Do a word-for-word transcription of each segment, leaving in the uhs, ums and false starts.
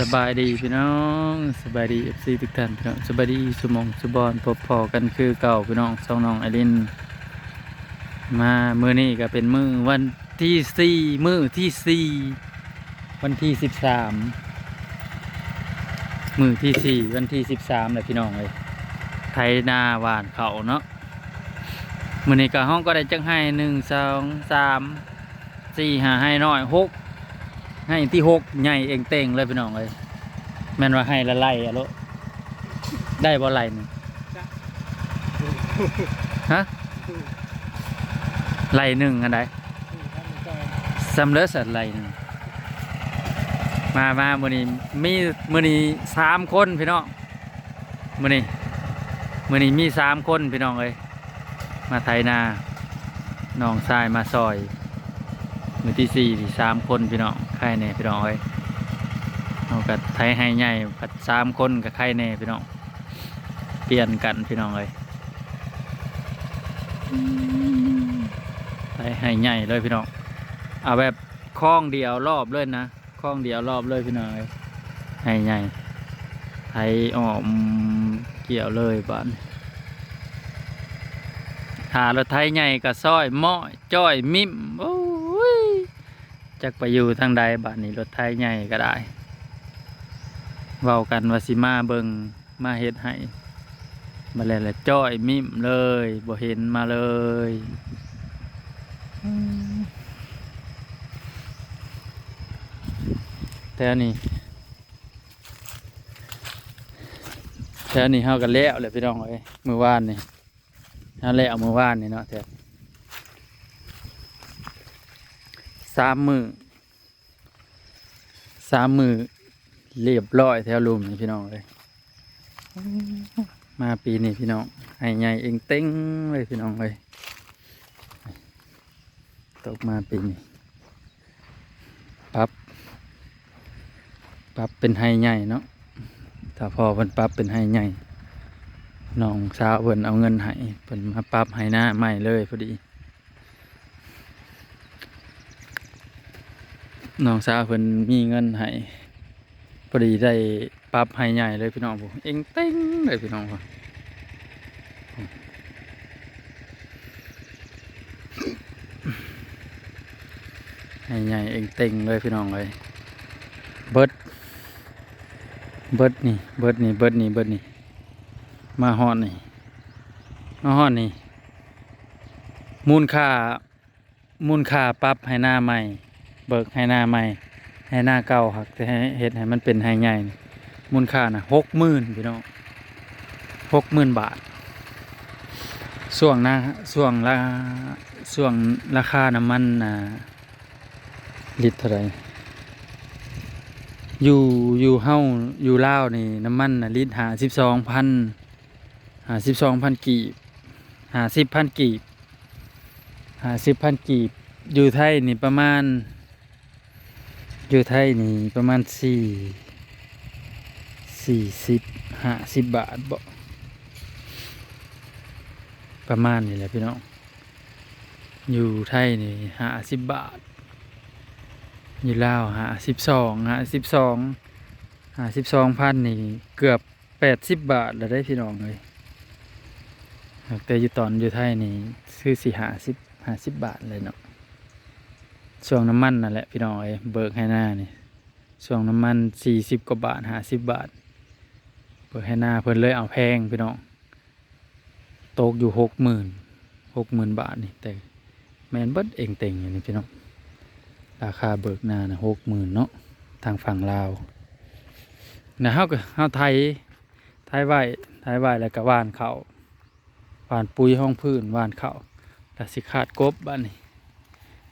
สบายดีพี่น้อง สบายดี เอฟซี ทุกท่านพี่น้อง สบายดีสุหม่องสุบอน พบพ้อกันคือเก่าพี่น้อง สองน้องไอริน มามื้อนี้ก็เป็นมื้อวันที่สี่ มื้อที่สี่ วันที่สิบสาม มื้อที่สี่ วันที่สิบสามแหละพี่น้องเอ้ย ไถนาหว่านข้าวเนาะ มื้อนี้ก็เฮาก็ได้จักไฮ่ หนึ่ง สอง สาม สี่ ห้า ไฮ่น้อย หก ไฮ่ที่หกใหญ่เอ่งเต่งเลยพี่น้องเอ้ย แม่นว่าไฮ่ละไร่อะโล ได้บ่ไร่หนึ่ง ฮะ ไร่หนึ่งอันใด สำเร็จสัตว์ไร่หนึ่ง มา มา มื้อนี้มี มื้อนี้สามคนพี่น้อง มื้อนี้ มื้อนี้มีสามคนพี่น้องเอ้ย มาไถนา น้องชายมาซอย มื้อที่สี่นี่สามคนพี่น้อง ไคแน่พี่น้องเอ้ย เฮาก็ไถไฮ่ใหญ่ ผัดสามคนก็ไคแน่พี่น้อง เปลี่ยนกันพี่น้องเอ้ย ไถไฮ่ใหญ่เลยพี่น้อง เอาแบบคลองเดียวรอบเลยนะ คลองเดียวรอบเลยพี่น้องเอ้ย ไฮ่ใหญ่ ไถอ้อมเกี่ยวเลยบาดนี้ ถ้ารถไถใหญ่ก็ซอยม้อยจ้อยมิ่ม โอ้ย จักไปอยู่ทางใดบาดนี้ รถไถใหญ่ก็ได้ เว้ากันว่าสิมาเบิ่ง มาเฮ็ดให้ บัดแล้วละจ้อยมิ่มเลย บ่เห็นมาเลย แถวนี้ แถวนี้เฮาก็แล้วแหละพี่น้องเอ้ย มื้อวานนี่ เฮาแล้วมื้อวานนี่เนาะ แถว สามมื้อ สามมื้อเรียบร้อยแถวลุ่มนี่พี่น้องเอ้ย มาปีนี้พี่น้อง ไฮ่ใหญ่เอ่งเต่งเลยพี่น้องเอ้ย ตกมาปีนี้ ปรับ ปรับเป็นไฮ่ใหญ่เนาะ ถ้าพ่อเพิ่นปรับเป็นไฮ่ใหญ่ น้องสาวเพิ่นเอาเงินให้ เพิ่นมาปรับไฮ่นาใหม่เลยพอดี น้องสาวเพิ่นมีเงินให้ พอดีได้ปรับไฮ่ใหญ่เลยพี่น้อง โอ้ เอ่งเต่งเลยพี่น้อง ไฮ่ใหญ่เอ่งเต่งเลยพี่น้องเอ้ย เบิด เบิดนี่ เบิดนี่ เบิดนี่ เบิดนี่ มาฮอดนี่ มาฮอดนี่ มูลค่า มูลค่าปรับไฮ่นาใหม่ เบิกไฮ่นาใหม่ ไฮ่นาเก่าหักแต่ให้เฮ็ดให้มันเป็นไฮ่ใหญ่นี่ มูลค่าน่ะ หกหมื่น พี่น้อง หกหมื่นบาท ช่วงนะ ช่วงละ ช่วงราคาน้ำมันน่ะ ลิตรเท่าใด อยู่ อยู่เฮา อยู่ลาวนี่ น้ำมันน่ะ ลิตร ห้าสิบสองพัน ห้าสิบสองพันกีบ ห้าสิบพันกีบ ห้าสิบพันกีบ อยู่ไทยนี่ประมาณ อยู่ไทยนี่ประมาณสี่ สี่สิบ ห้าสิบ บาทบ่ ประมาณนี้แหละพี่น้อง อยู่ไทยนี่ ห้าสิบ บาท อยู่ลาว ห้าสิบสอง ห้าสิบสอง ห้าสิบสองพันนี่เกือบ แปดสิบ บาทแล้วเด้พี่น้องเอ้ย แต่อยู่ตอนอยู่ไทยนี่คือสิ ห้าสิบ ห้าสิบ บาทเลยเนาะ ช่วงน้ำมันนั่นแหละพี่น้องเอ้ย เบิกไฮ่นานี่ ช่วงน้ำมัน สี่สิบ กว่าบาท ห้าสิบ บาท เบิกไฮ่นาเพิ่นเลยเอาแพงพี่น้อง ตกอยู่ หกหมื่น หกหมื่น บาทนี่ แต่แม่นเบิดเอ่งเต่งอยู่นี่พี่น้อง ราคาเบิกนานะ หกหมื่น เนาะ ทางฝั่งลาว นะ เฮาก็ เฮาไถ ไถไว้ ไถไว้แล้วก็หว่านข้าว หว่านปุ๋ยฮองพื้น หว่านข้าว แล้วสิคาดกบบัดนี้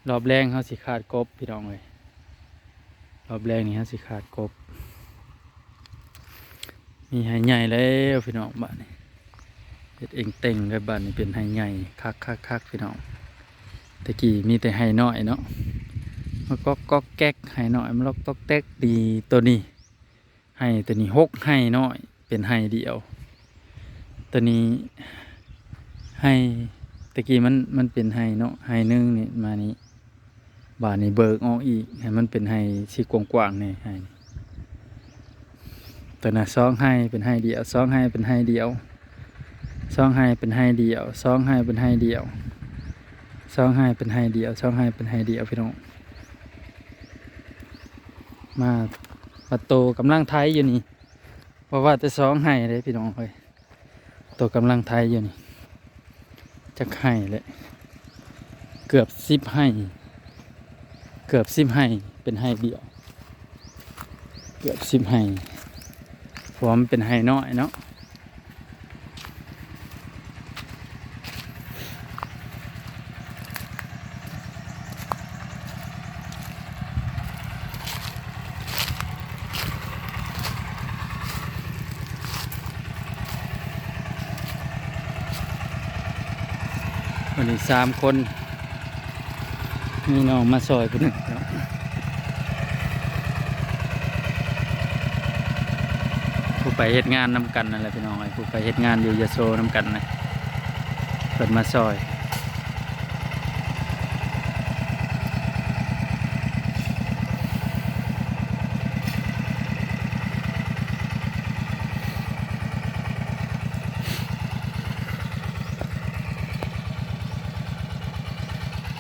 รอบแลงเฮาสิคาดกบพี่น้องเอ้ย รอบแลงนี่เฮาสิคาดกบ มีไฮ่ใหญ่แล้วพี่น้องบัดนี้ เฮ็ดเอ่งเต่งเลยบัดนี้ เป็นไฮ่ใหญ่คักๆๆ พี่น้อง แต่กี้มีแต่ไฮ่น้อยเนาะ มาก๊อกก๊อกแก๊ก ไฮ่น้อยมาล็อกต๊อกแต๊ก ดีตัวนี้ ไฮ่ตัวนี้หกไฮ่น้อย เป็นไฮ่เดียว ตัวนี้ไฮ่ แต่กี้มัน มันเป็นไฮ่เนาะ ไฮ่หนึ่งนี่มานี่ บาดนี้เบิกออกอีก ให้มันเป็นไฮ่สีกว้างๆแหน่ ไฮ่ พิ่นน่ะ สองไฮ่เป็นไฮ่เดียว สองไฮ่เป็นไฮ่เดียว สองไฮ่เป็นไฮ่เดียว สองไฮ่เป็นไฮ่เดียว สองไฮ่เป็นไฮ่เดียว สองไฮ่เป็นไฮ่เดียว พี่น้อง มา มาโตกำลังไถอยู่นี่ บ่ว่าแต่สองไฮ่เด้พี่น้องเอ้ย โตกำลังไถอยู่นี่ จักไฮ่แหละ เกือบสิบไฮ่ เกือบสิบไฮ่ เป็นไฮ่เดียว เกือบสิบไฮ่ เพราะว่ามันเป็นไฮ่น้อยเนาะ วันนี้สามคน มีน้องมาซอยผู้หนึ่งเนาะ ผู้ไปเฮ็ดงานนำกันนั่นแหละพี่น้องเอ้ย ผู้ไปเฮ็ดงานอยู่ยะโสนำกันนะ เพิ่นมาซอย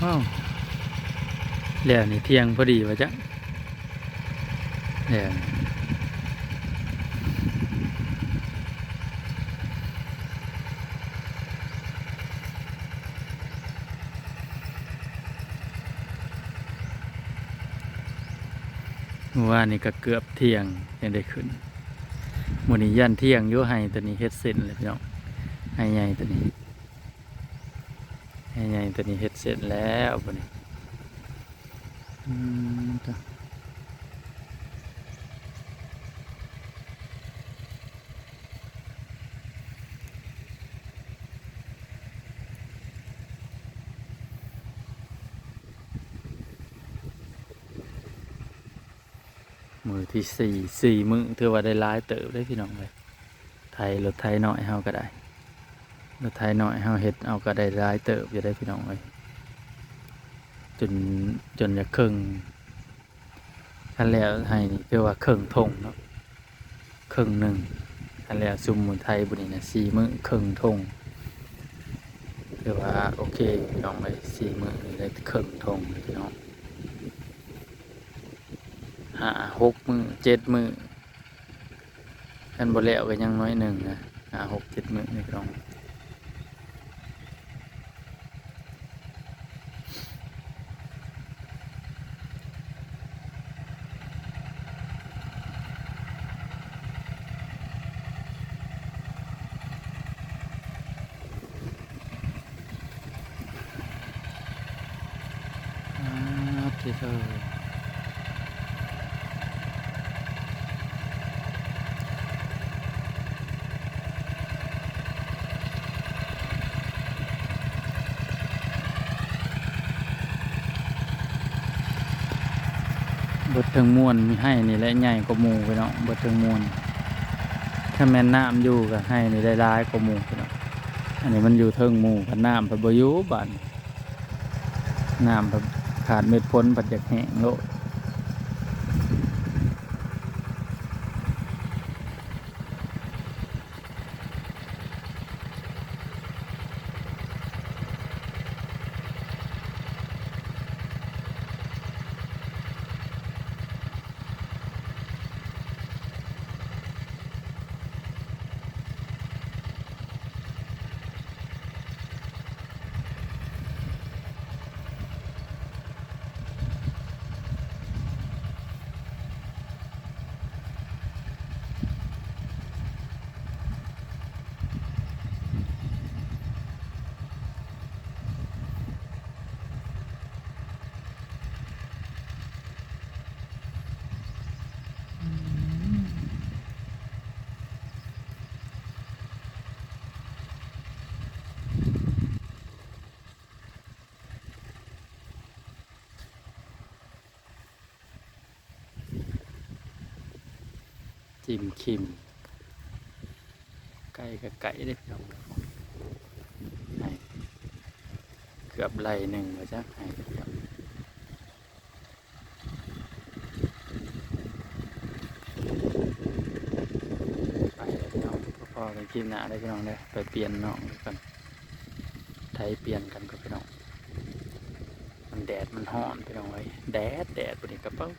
ว้าว แล้วนี่เที่ยงพอดีว่าจัง แล้ว เมื่อวานนี้ก็เกือบเที่ยงยังได้ขึ้น มื้อนี้ย่านเที่ยงอยู่ ไฮ่ตัวนี้เฮ็ดเสร็จแล้วพี่น้อง ไฮ่ใหญ่ตัวนี้ ไฮ่ใหญ่ตัวนี้เฮ็ดเสร็จแล้วบัดนี้ อืม จ้ะ มื้อที่สี่ สี่มื้อ ถือว่าได้หลายเติบเลยพี่น้องเอ้ย ไถ รถไถน้อยเฮาก็ได้ รถไถน้อยเฮาเฮ็ดเอาก็ได้หลายเติบอยู่ได้พี่น้องเอ้ย จน จนจะเคิ่ง คันแล้วไฮ่นี่ถือว่าเคิ่งท่งเนาะ เคิ่งหนึ่ง คันแล้วซุมมื้อไถบุนี่นะ สี่มื้อเคิ่งท่ง ถือว่าโอเคพี่น้องเอ้ย สี่มื้อนี่ได้เคิ่งท่งพี่น้อง ห้าหกมื้อ เจ็ดมื้อ คันบ่แล้วก็ยังน้อยหนึ่งนะ ห้าหกเจ็ดมื้อนี่พี่น้อง อ่า โอเคเถอะ เบิดเทิงมวลมีไฮ่นี่แหละใหญ่กว่าหมู่พี่น้อง เบิดเทิงมวล คันแม่นน้ำอยู่ก็ไฮ่นี่ได้หลายกว่าหมู่พี่น้อง อันนี้มันอยู่เทิงหมู่ คันน้ำเพิ่นบ่อยู่บาดนี้ น้ำเพิ่นขาดเม็ดฝนเพิ่นอยากแห้งโลด จิ้มขิม ไก่ก็ไก่เด้พี่น้อง ไฮ่เกือบไร่หนึ่งว่าจัก ไฮ่เกือบ เ กันคลิปหน้าเด้อพี่น้องเด้อ ไปเปลี่ยนน้องกัน ไถเปลี่ยนกันก่อนพี่น้อง มันแดดมันฮ้อนพี่น้องเอ้ย แดดแดด วันนี้กระเป๋า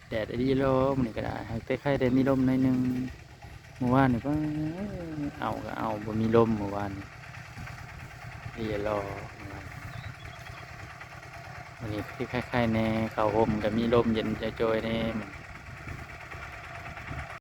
แดดอีหลีโลมื้อนี้ก็ได้ หากแต่ไคได้มีลมหน่อยหนึ่ง เมื่อวานนี่ก็เอาก็เอา บ่มีลมเมื่อวานนี่ อีหลีโล มื้อวาน มื้อนี้คือไคๆแน่ เข้าห่มก็มีลมเย็นโจยๆแน่ มื้อนี้